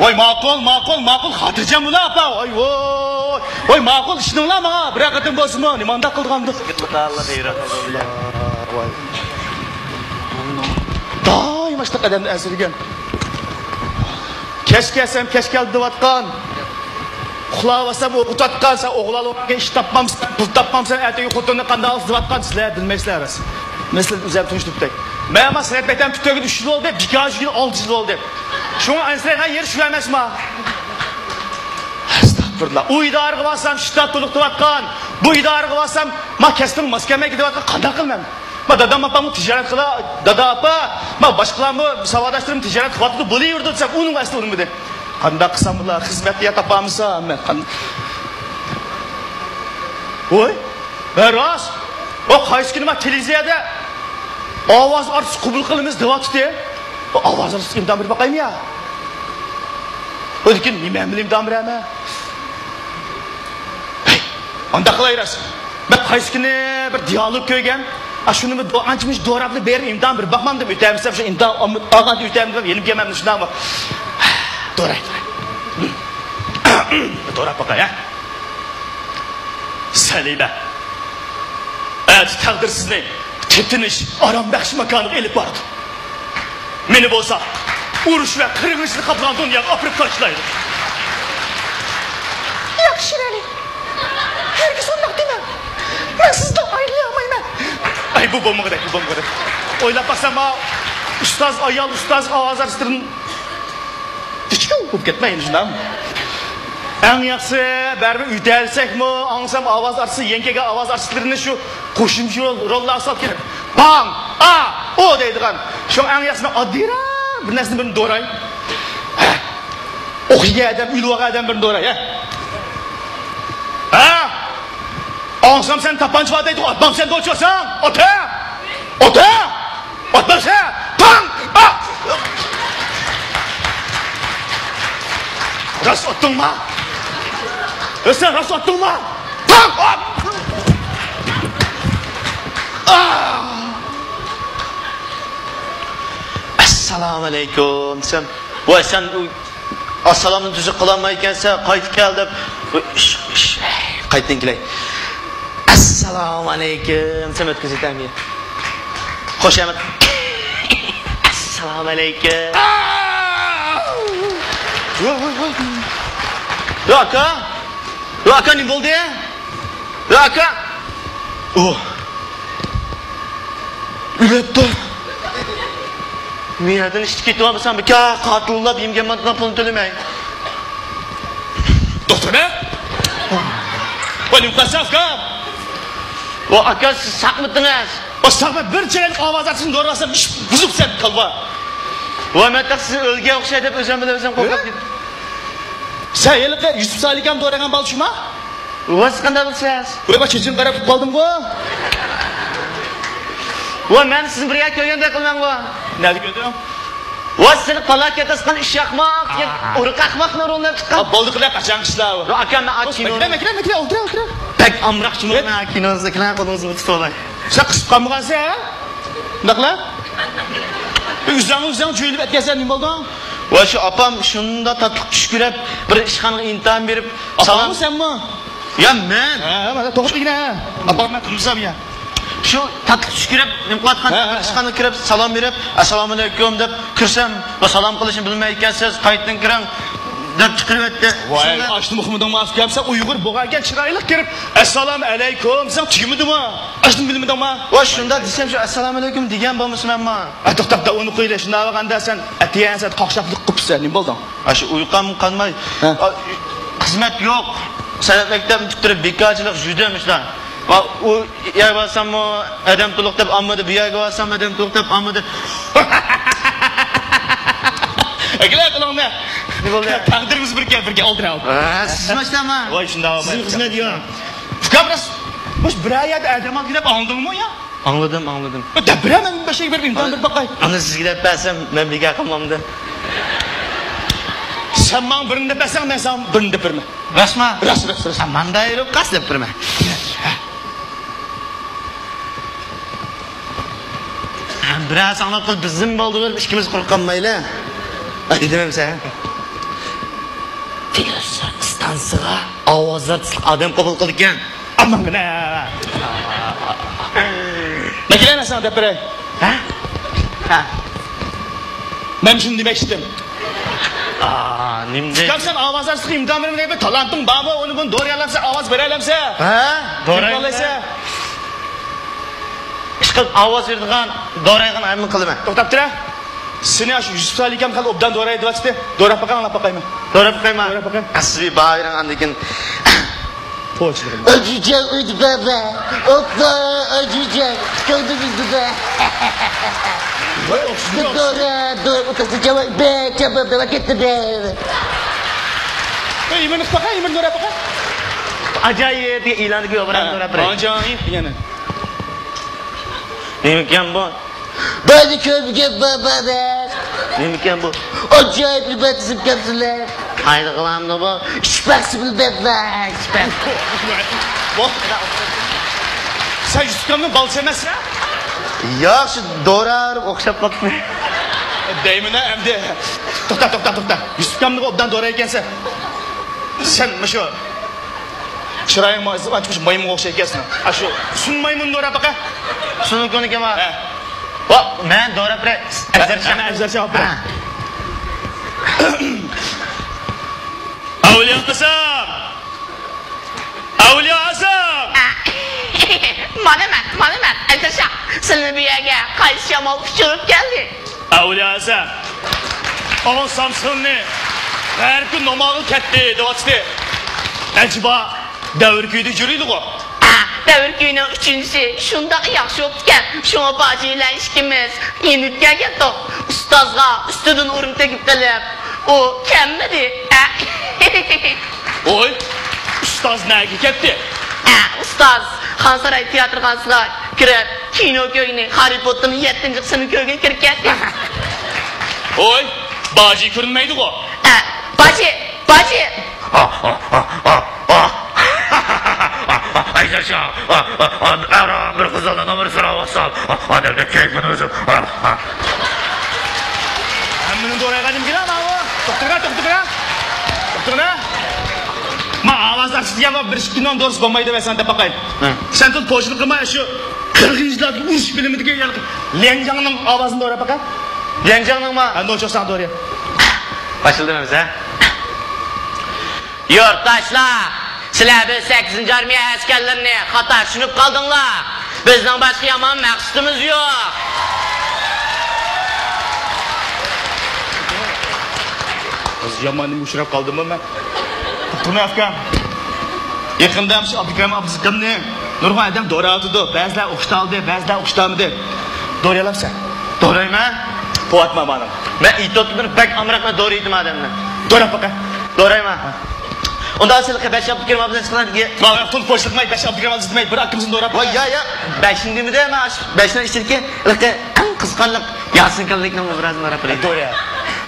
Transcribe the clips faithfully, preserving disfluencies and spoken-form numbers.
ۋاي، ماقۇل، ماقۇل، ماقۇل، خاتىرجەم بول، ئاپا. ۋاي، ۋاي، ۋاي، ماقۇل، ئىشىنىڭلار ماڭا بىرەر قېتىم بولسىمۇ، نېمانداق قىلغاندۇ؟ دائىم ئاشۇنداق ئادەمنى ئەنسىرىگەن. كەچ كەلسەم، كەچ كەلدى دەۋاتقان. ئۇخلاۋالسام، ئوقۇتۇۋاتقان. سەن ئوغۇلالىۋالغان، ئىش تاپمامسەن، پۇل تاپمامسەن، ئەتىگە خوتۇننى قانداق ئالىسەن دەۋاتقان. سىلەر بىلمەيسىلەر، راست. مەن سىلەر ئۆزۈم تونۇشتۇرۇپ بېرەي. مەن مانا سەنئەت مەكتەبىنى پۈتتۈرگىلى ئۈچ يىل بولدى، بىكار يۈرگىلى ئالتە يىل بولدى. شۇڭا ئەنسىرەيدىغان يېرى شۇ ئەمەسما؟ ئەستەغپۇرۇللا. ئۇ ئىدارىغا بارسام، شتات تولۇقتۇرۇۋاتقان. بۇ ئىدارىغا بارسام، ما كەسپىڭ ماس كەلمەيدۇ دەۋاتقان. قانداق قىلىمەن؟ ما دادام ئاپاممۇ تىجارەت قىلا، دادا ئاپا، ما باشقىلارمۇ، ساۋاقداشلىرىم تىجارەت قىلىۋاتىدۇ، بولۇۋېرىدۇ دېسەم، ئۇنىڭ ئەسلى ئۇنىمىدى. قانداق قىلسام بۇلار خىزمەتنى يا تاپالمىسام مەن؟ قان-، ۋوي، ھە راست. ئۇ قايسى كۈنى ما تېلېۋىزىيەدە ئاۋاز ئارتىس قوبۇل قىلىمىز دەۋاتىتى. ئۇ ئاۋاز ئارتىس ئىمتىھان بېرىپ باقايمۇ يا؟ ئۇ لېكىن نېمە بىلەن ئىمتىھان بېرەمەن؟ ھەي، ئانداق قىلاي راست. مەن قايسى كۈنى بىر دىيالوگ كۆرگەن. ئا، شۇنى بىر دو-، ئانچە مۇنچە دوراپلا بېرىپ ئىمتىھان بېرىپ باقمامدىم. ئۆتەمسەم شۇ ئىمتىھان ئالغاندا ئۆتەمدىم دەپ يېنىپ كەلمەمدىم شۇنداقمۇ؟ دوراي، دوراي. دوراپ باقاي، ھە؟ سەلىمە. ئەتە تەقدىر سىزنى تېتىنىش، ئارام بەخش ماكانىغا ئېلىپ بارىدۇ. مېنى بولسا ئۇرۇش ۋە قىرغىنچىلىق قاپلىغان دۇنياغا ئاپىرىپ تاشلايدۇ. ياخشى، ۋەلى. ھەرگىز ئۇنداق دېمەڭ. مەن سىزدىن ئايرىلالمايمەن. ئەي، بۇ بولمىغۇدەك، بۇ بولمىغۇدەك. ئويلاپ باقسام، ماۋۇ ئۇستاز ئايال، ئۇستاز ئاۋاز ئارتىسلىرىنى دىچكىل بولۇپ كەتمەي، شۇنداقمۇ؟ ئەڭ ياخشىسى، بەرىبىر ئۆتەلىسەكمۇ، ئاڭلىسام ئاۋاز ئارتىسى، يېڭى كەلگەن ئاۋاز ئارتىسلىرىنى شۇ قوشۇمچە رول-، روللارغا سالىپ كېلىپ، پاڭ، ئا، ئو دەيدىغان. شۇڭا ئەڭ ياخشىسى مەن ئاددىيراق بىر نەرسىنى بىرنى دوراي. ھە. ئوق يېگەن ئادەم، ئۆلۈۋالغان ئادەم بىرنى دوراي، ھە. ھە؟ ئاڭلىسام سەن تاپانچا بار دەيدىغۇ، ئاتمامسەن دوچۇۋالساڭ. ئاتا! ئاتا! ئاتمامسەن! تاڭ! ئا! راست ئاتتىڭما؟ ئۆسە راست ئاتتىڭما؟ تاڭ! ئا! ئا! ئەسسالامۇئەلەيكۇم دېسەم، ۋاي سەن ئۇ ئەسسالامنى تۈزۈك قىلالمايكەنسەن، قايتا كەل دەپ، ئىش، ئىش، قايتىدىن كېلەي. ئەسسالامۇئەلەيكۇم دېسەم ئۆتكۈزۈۋېتەمگە. خوش ئامەت. ئەسسالامۇئەلەيكۇم. ۋاي، ۋاي، ۋاي. يا ئاكا. يا ئاكا، نېمە بولدى؟ يا ئاكا. ئۇ. ئۆلۈپتۇ. مېھرىدىن ئىشتە كېتىۋالمىسام، بىكار قاتىللاپ يېمىگەن مانتىنىڭ پۇلىنى تۆلىمەي. دوختۇر بەگ؟ ۋاي، نېمە قىلساڭ ئۇكام؟ ۋاي ئاكا، سىز ساقمىتىڭىز؟ ۋاي ساقمەن، بىر چىرايلىق ئاۋاز ئارتىسىنى دورىۋالسام، ئىش بۇزۇپسەن كالۋا. ۋاي مەن تېخى سىز ئۆلگەن ئوخشاي دەپ ئۆزۈم بىلەن ئۆزۈم قورقۇپ كەتتىم. سەن ھېلىقى يۈسۈپ سالىكام دورىغان بالا شۇما؟ ۋاي سىز قانداق بىلىسىز؟ ۋاي، مەن چېچىڭ قاراپ قالدىمغۇ. ۋاي مەن سىزنى بىر يەردە كۆرگەندەك قىلماڭغۇ. نەدە كۆردۈڭ؟ ۋاي سىزنى پالاكەت ئاسقان ئىش ياقماق دېگەن ئۇرۇق ئەخمەقنى رولىنى چىققان. بولدى قىلە قاچان ئىشلار. ۋاي ئاكا مەن كىنو. مەكرە، مەكرە، مەكرە، ئولتۇر، ئولتۇر. بەك ئامراق شۇمۇ مەن كىنونىڭىزدا كىنو قولىڭىزنى تۇتۇپ ئالاي. سەن قىسىپ قالمىغانسەن ھە؟ ئۇنداقلا. ئۆزۈڭ ئۆزۈڭ جۆيلۈپ ئەتكەنسەن نېمە بولدۇڭ؟ ۋاي شۇ ئاپام شۇنداق تاتلىق چۈش كۆرۈپ بىر ئىشخانىغا ئىمتىھان بېرىپ. ئاپاڭمۇ سەنمۇ؟ يا مەن. ھە، مانا توغرا دېگىنە. ئاپاڭ مەن تونۇسام يا. شۇ تاتلىق چۈش كۆرۈپ نېمە قىلىۋاتقان ھە، ھە، ئىشخانىغا كىرىپ سالام بېرىپ، ئەسسالامۇئەلەيكۇم دەپ كىرسەم، سالام قىلىشنى بىلمەيدىكەنسىز، قايتىدىن كىرىڭ دەپ چىقىرىۋەتتى. ۋاي، شۇنداق. ئاشتىمۇ ئۇقمىدىڭمۇ ئۇكام، سەن ئۇيغۇر بولغانكەن چىرايلىق كىرىپ ئەسسالامۇ ئەلەيكۇم دېسەڭ تۈگىمىدىمۇ؟ ئاشتىمۇ بىلمىدىڭمۇ؟ ۋاي شۇنداق دېسەم شۇ ئەسسالامۇ ئەلەيكۇم دېگەن بولمىسا مەنمۇ. ئە، توختاپ، ئۇنى قويلى، شۇنداق بولغاندا سەن ئەتىگەن سەن قاقشاپلىق قىپسەن، نېمە بولدۇڭ؟ ئاشۇ ئۇيقۇم قانماي، ھە. ئا، خىزمەت يوق. سەنئەت مەكتەپنى پۈتتۈرۈپ بىكارچىلىق يۈدۈم شۇنداق. ئا، ئۇ يەرگە بارساممۇ ئادەم تولۇق دەپ ئالمىدى، بۇ يەرگە بارسام ئادەم تولۇق دەپ ئالمىدى. ئەكىلە قىلىڭنى. نېمە بولدى؟ تەقدىرىمىز بىركەن، بىركەن ئولتۇراۋۇ. ھە، سىز ماشتامە. ۋاي شۇنداق. سىزنىڭ خىزمەت يوق. ئۇكام راست. مۇش بىرەر يەردە ئادەم ئالدى دەپ ئاڭلىدىڭمۇ يا؟ ئاڭلىدىم، ئاڭلىدىم. دەپ بېرەمەن، بەشەگە بېرىپ ئىمتىھان بېرىپ باقاي. ئانا سىزگە دەپ بەرسەم، مەن بىكار قالمامدۇ. سەن ماڭا بىرنى دەپ بەرسەڭ، مەن ساڭا بىرنى دەپ بېرىمەن. راستما؟ راست، راست، راست. مانداق ئېلىپ قاس دەپ بېرىمەن. بىرەر ساڭلاپ قىل، بىزدىن بولدى بىر، ئىككىمىز قۇرۇق قالمايلى. دېدىم سەن. تېلېۋىزور ئىستانسىسىغا ئاۋاز ئارتىسلىق ئادەم قوبۇل قىلىدىكەن. ئامانغىنا. مەكىلەن ساڭا دەپ بېرەي. ھە؟ ھە. مەن شۇنى دېمەكچىدىم. ئا، نېمە دەي؟ يا سەن ئاۋاز ئارتىسلىق ئىمتىھان بېرىمەن دەپ تالانتىڭ بارمۇ؟ ئۇنى بۇنى دورىيالامسەن، ئاۋاز بېرەلەمسەن؟ ھە؟ دورىيالامسەن؟ ئىشقىلىپ ئاۋاز بېرىدىغان، دورايدىغان ھەممىنى قىلىمەن. توختاپ تۇرە. سېنى ئاشۇ يۈسۈپ سالىكام خېلى ئوبدان دورايدۇ دەۋاتىدۇ. دوراپ باقاڭ، ئاڭلاپ باقايمەن. دوراپ باقايمەن. دوراپ باقاڭ. ئەسلى بايرىڭ ئاندىن كېيىن. پوچىلىرىم. ئاجۇجاڭ ئۆيدە بابا. ئوپپا، ئاجۇجاڭ. كەلدىمىز بابا. ۋاي، ئوخشىدى، ئوخشىدى. دورا، دورا، ئوتۇرسا جاۋاب، بە، جاۋاب، بە، كەتتى، بە. ئۆي، يېمىنى باقاي، يېمىنى دوراپ باقاي. ئاجايىپ، ئىلاندىكى يوبران دوراپ بېرەي. ئاجايىپ دېگەنى. نېمىكەن بۇ؟ بەزى كۆرمىگەن بابا بەس. نېمىكەن بۇ؟ ئاجايىپ رىبات تىزىپ كەپسىلەر. قايدا قىلامدۇ بۇ؟ ئىشپەكسى بىل بەپمە، ئىشپەك. بۇ، سەن يۈسۈپكامنىڭ بالىسى ئەمەسسەن؟ ياق، شۇ دورا ئوخشاپ قاپتۇ. دەيمىنە ئەمدى. توختا، توختا، توختا. يۈسۈپكامنىڭ ئوبدان دورا ئىكەنسەن. سەن مۇشۇ چىرايىڭمۇ ئانچە مۇشۇ مايمۇنغا ئوخشايدىكەنسەن. ئاشۇ سۇن مايمۇننى دوراپ باقە. سۇنۇڭ كۆنىكى بار. ھە. ۋاق، مەن دوراپ بېرەي. ئەزەرچە. ئەنە ئەزەرچە ئاپىرە. ھە. ئەۋلىيا قىزىم! ئەۋلىيا ئەزەم! مانا مەن، مانا مەن، ئەزەرچە. سىلىنى بۇ يەرگە قايسى شامال ئۇچۇرۇپ كەلدى؟ ئەۋلىيا ئەزەم، ئاۋۇ سامسىلنى غەربكە نوماغا كەتتى دەۋاتىتتى. ئەجەبا دەۋر كۈيىدە يۈرىدىغۇ؟ ئە، دەۋر كۈيىنىڭ ئۈچىنچىسى شۇنداق ياخشى بوپتىكەن. شۇڭا باجى بىلەن ئىككىمىز يېنىپ كەلگەنتۇق. ئۇستازغا ئۈستىدىن ئۇرۇم تېگىپ قېلىپ، ئۇ كەلمىدى. ئە. ۋوي، ئۇستاز نەگە كەتتى؟ ئە، ئۇستاز خانساراي تىياتىرخانىسىغا كىرىپ، كىنو كۆرگىنى، خاررى پوتتېرنىڭ يەتتىنچى قىسمىنى كۆرگىلى كىرىپ كەتتى. ۋوي، باجى كۆرۈنمەيدىغۇ؟ ئە، باجى، باجى! ئەيدەرچە، ئەرا بىر قىزلارنىڭ نومۇرى سوراۋاتسام، ئادەمدە كەيپىنى ئۆزۈم. ھەممىنى دورايغان نېمىگىلا ماۋۇ؟ توختىغىنا، توختىغىنا. توختىغىنا. ما ئاۋاز ئارتىسى دېگەن بار، بىر ئىككى كۈندىن دورىسى بولمايدۇ، سەن دەپ باقاي. ھە. سەن تۇر پوچىلىق قىلما، شۇ قىرغىنچىلاردىن ئۇرۇش فىلىمىدىكى ليەنجاڭنىڭ ئاۋازىنى دوراپ باقە. ليەنجاڭنىڭما؟ ھە، نوچوساڭ دورا. باشلىدىم ئەمىسە. يۇرتداشلار، سىلەر بىز سەككىزىنچى ئارمىيە ئەسكەرلىرىنى خاتا چۈشىنىپ قالدىڭلار. بىزنىڭ باشقا يامان مەقسىتىمىز يوق. يامان نېمە ئۇچراپ قالدىممۇ مەن؟ توختىما ئاكام. يېقىندا مۇشۇ ئابدۇكېرىم ئابدۇزىكىمنى نۇرغۇن ئادەم دوراۋاتىدۇ. بەزىلەر ئوخشىتالدى، بەزىلەر ئوخشىتالمىدى. دورىيالامسەن؟ دورايمەن. قوۋاتما مانا. مەن ئېيتىۋاتقىنىم بەك ئامراق، مەن دورىيتىم ئادەمنى. دوراپ باقە. دورايمەن. ئۇنداق سىلىقى بەش ئابدۇكېرىم ئابدۇزىكىنى. ما، تۇل پوچىلىقماي بەش ئابدۇكېرىم ئابدۇزىكىماي بىر ئاكىمىزنى دوراپ. ۋاي، يا، يا. بەشنى دېمىدى، مەن ئاشۇ بەشنىڭ ئىچىدىكى ھېلىقى ئەڭ قىزىقارلىق ياسىن كاللىكنىڭ ئوبرازىنى دوراپ بېرەي. دورايا.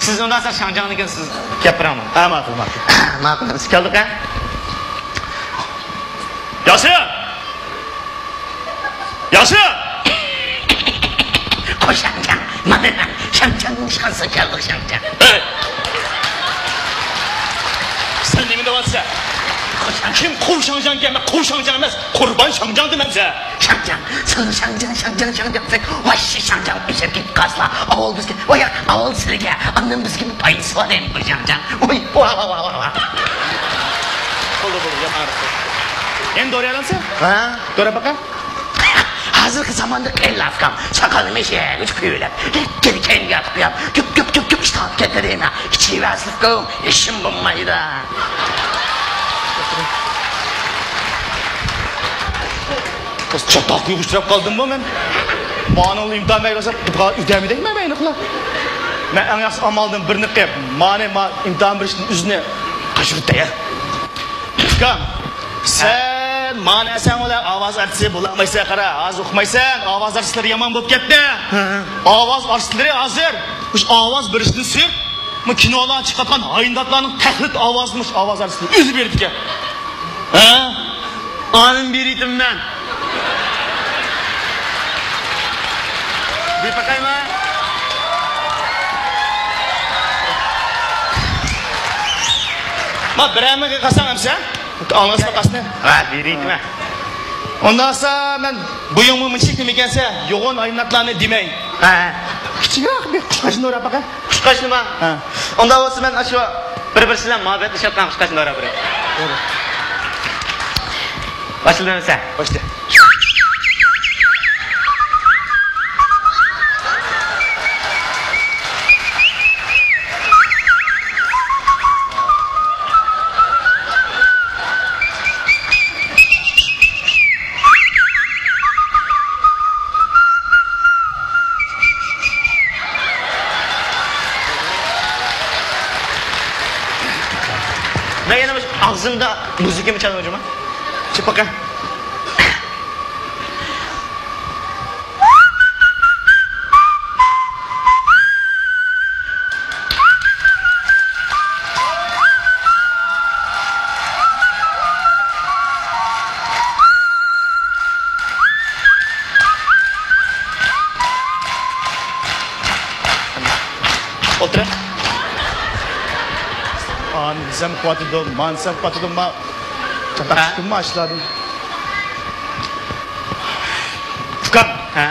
سىز ئۇنداق شاڭجاڭنىڭكىنى سىز گەپ بېرىڭ. ھە، ماقۇل، ماقۇل. ماقۇل، سىز كەلدۇق، ھە؟ ياسىن! ياسىن! قوشاڭجاڭ، مانا مەن شاڭجاڭنىڭ ئىشخانىسىغا كەلدۇق، شاڭجاڭ. ھەي! سەن نېمە دەۋاتىسەن؟ قوشاڭ. كىم قوشاڭجاڭ دېگەن؟ مەن قوشاڭجاڭ ئەمەس، قۇربان شاڭجاڭ دېمەمسەن. شاڭجاڭ، سەن شاڭجاڭ، شاڭجاڭ، شاڭجاڭ دېسەڭ، ۋاھشىي شاڭجاڭ ئۆسۈپ كېتىپ قالسىلا، ئاۋۋال بىزگە، ۋاي، ئاۋۋال سىلىگە، ئاندىن بىزگە بىر پايدىسى بار دەيمەن، قوشاڭجاڭ. ۋاي، ۋا، ۋا، ۋا، ۋا. بولدى، بولدى، يامان. ئەمدى دورىيالامسەن؟ ھە؟ دوراپ باقە. ھازىرقى زاماندا قېرىلار ئۇكام، ساقالنى مەشەگىچە قويۇۋېلىپ، لەككىدە كەينىگە ئاتىپ قويۇپ، گۈپ، گۈپ، گۈپ، گۈپ ئىشتىن كەتتى دەيمەن. ئىچىۋەرسىلىكۇم، ھېچنېمە بولمايدۇ. قىز چاتاق يوق ئۇچراپ قالدىممۇ مەن؟ مانىڭلا ئىمتىھان بەرگەن بولسا، ئۆتەلمىدىكمەن مەن ئېنىقلا. مەن ئەڭ ياخشى ئامالدىن بىرنى قىلىپ، مانى، ما ئىمتىھان بېرىشتىن ئۆزىنى قاچۇرۇپ تەييار. ئۇكام، سەن مانا سەن بىلەن ئاۋاز ئارتىسى بولالمايسەن، قارا، ھازىر ئۇقمايسەن، ئاۋاز ئارتىسلىرى يامان بولۇپ كەتتى. ھە. ئاۋاز ئارتىسلىرى ھازىر مۇشۇ ئاۋاز بېرىشتىن سىرت، مۇ كىنولارغا چىقىۋاتقان ھاينداتلارنىڭ تەقلىد ئاۋازىنى مۇشۇ ئاۋاز ئارتىسلىرى ئۆزى بېرىدىكەن. ھە؟ ئانىمنى بېرىتىمەن. بېرىپ باقايمۇ؟ ما بىرەرمىگە قالساڭ ئەمسە؟ ئاڭلىسا قاسنى. ھە، بېرىيتىمەن. ئۇنداقسا مەن بويۇڭمۇ مۇنچىلىك نېمە ئىكەنسە، يوغان ئايناتلارنى دېمەي. ھە، ھە. كىچىكرەك بىر قۇشقاچنى ئوراپ باقە. قۇشقاچنىما؟ ھە. ئۇنداق بولسا مەن ئاشۇ بىر-بىرسى بىلەن مۇھەببەتلىشىۋاتقان قۇشقاچنى ئوراپ بېرەي. بولدى. باشلىدىم ئەمسە. باشلا. مەن يەنە مۇشۇ ئاغزىمدا مۇزىكىمۇ چالمىدىم. چېپىقى. ئولتۇرە. ئانىسام قۇۋاتىدۇ، مانىسام قۇۋاتىدۇ، ما چاتاق ھە؟ چىقتىممۇ ئاشۇلاردىن؟ ئۇكام، ھە؟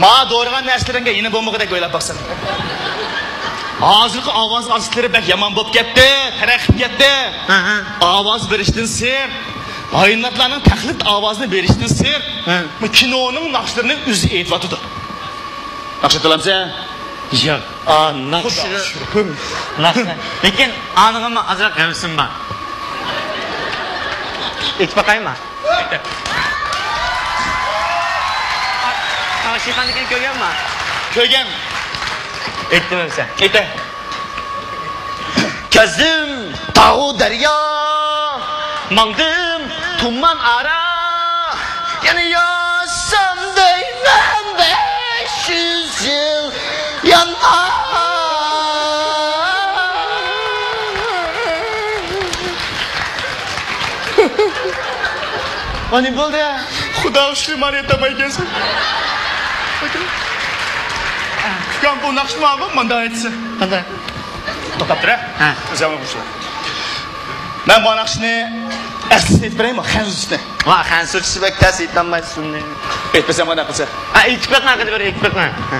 ما دورىغان نەرسىلىرىڭگە يېنى بولمىغۇدەك ئويلاپ باقسام. ھازىرقى ئاۋاز ئارتىسلىرى بەك يامان بولۇپ كەتتى، تەرەققىي قىلىپ كەتتى. ھە، ھە. ئاۋاز بېرىشتىن سىرت، بايىناتلارنىڭ تەقلىد ئاۋازىنى بېرىشتىن سىرت، ھە. كىنونىڭ ناخشىلىرىنى ئۆزى ئېيتىۋاتىدۇ. ناخشا ئېيتالامسەن؟ ياق. ئا، ناخشا. ناخشا. لېكىن ئانىڭىمۇ ئازراق ھەۋىسىم بار. ئېيتىپ باقايمۇ؟ ئاشىخانىكىنى كۆرگەنما؟ كۆرگەن. ئېيتتىم ئەمسە. ئېيتە. كەزدىم تاغۇ دەريا، ماڭدىم تۇمان ئارا. يەنە ياشىسام دەيمەن بەش يۈز يىل يەنە. مانا بولدى. خۇدا ئۈچۈن مانا تاپاي ئىكەنسەن. ئۇكام، بۇ ناخشىنى ماڭا مۇنداق ئېيتسا. قانداق؟ توختاپ تۇر، ھە. ھە. ئۆزۈڭ بۇ. مەن بۇ ناخشىنى ئەسلىسىنى ئېيتىپ بېرەيمۇ؟ خەنزۇچىسىنى. ۋا، خەنزۇچىسى بەك تەس، ئېيتالمايسىز ئۇنى. ئېيتمىسام قانداق قىلسا؟ ھە، ئېيتىپ بېقىڭ، قېنى بىر ئېيتىپ بېقىڭ. ھە.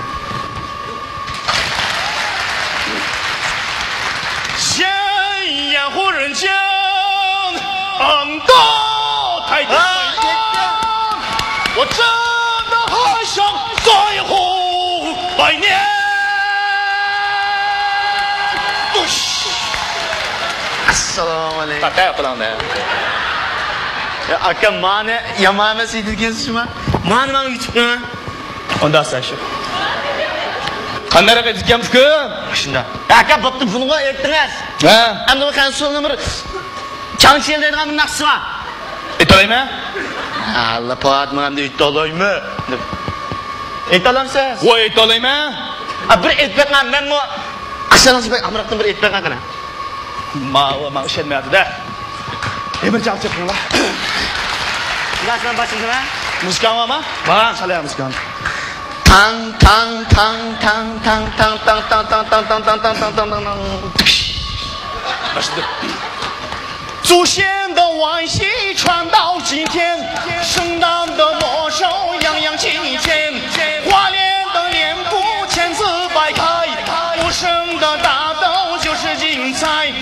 ئەسسالامۇ ئەلەيكۇم. يا ئاكا، مانى يامان ئەمەس ئېيتىدىكەنسىز شۇما. مانى ماڭا يۇتۇپ قويۇڭ. ئۇنداق سەن شۇ. قانداق ئېيتىدىكەن ئۇكام؟ شۇنداق. ئاكا، بوپتۇ، بۇنىڭغا ئېيتتىڭىز. ھە. ئەمدى بۇ خەنزۇنىڭ بىر چاڭچىيەل دەيدىغان بىر ناخشىسى بار. ئېيتالايمەن؟ ئاللا، پاتمىغاندا ئېيتالايمەن. ئېيتالامسىز؟ ۋاي، ئېيتالايمەن. ئا، بىر ئېيتىپ بېقىڭ، مەنمۇ ئاشۇنىڭ بەك ئامراقتىن بىر ئېيتىپ بېقىڭ قېنى. ما، ئۇ ماڭا ئىشەنمەيۋاتىدۇ. ھەي، بىر چاڭ چېقىڭلار. ئۇنداق مەن باشلىدىم ھە؟ مۇزىكاڭ بارمۇ؟ بار. چالە مۇزىكاڭنى. تاڭ، تاڭ، تاڭ. باشلىدىم. 祖先的万岁传到今天，圣诞的魔咒样样齐全，花脸的脸谱千姿百态，无声的大道就是精彩。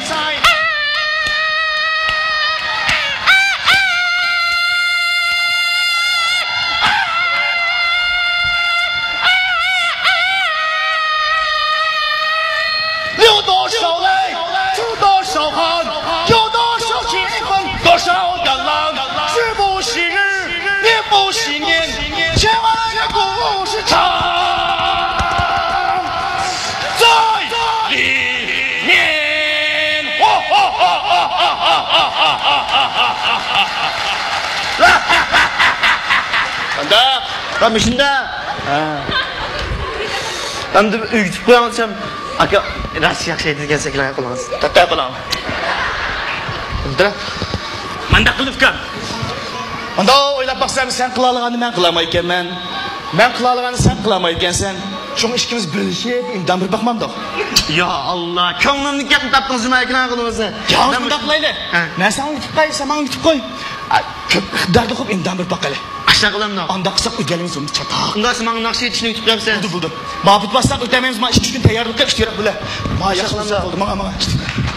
流多少泪，出多少汗，有多少兴奋，多少感叹，时不时日，年不时年，千万别故事唱在里面。 قانداق؟ ھە، مۇشۇنداق. ھە. ئەمدى ئۆگىتىپ قوياڭ دېسەم، ئاكا، راست ياخشى ئېيتىدىكەنسەن، كېلىڭ قولىڭىز. توختا، قولۇڭ. مۇنداق قىلىپ ئۇكام. مۇنداق ئويلاپ باقسام، سەن قىلالىغاننى مەن قىلالمايدىكەنمەن. مەن قىلالىغاننى سەن قىلالمايدىكەنسەن. شۇڭا ئىككىمىز بۆلۈشۈپ ئىمدان بېرىپ باقمامدۇق؟ يا ئاللا، كۆڭلۈمدىكى گەپنى تاپتىڭىز جۇما ئاكا، قىلىۋالسا. يا، مۇنداق قىلايلى. ھە. مەن ساڭا ئېيتىپ قوياي، سەن ماڭا ئېيتىپ قوي. ئا، كۆپ ئىقتىدارلىق بولۇپ ئىمدان بېرىپ باقايلى. ئاشۇنداق قىلامدۇ؟ ئانداق قىلساق ئۆتەلىمىز ئۇنى چاتاق. ئۇنداق بولسا ماڭا ناخشا ئېيتىشنى ئۆتۈپ قويامسەن. بولدى، بولدى. مۇھەببەت باسساق ئۆتەلمەيمىز، مانا ئىككى ئۈچ كۈن تەييارلىق قىلىپ ئىشتىراك بىلە. ما ياخشى بولسا بولدى، ماڭا، ماڭا.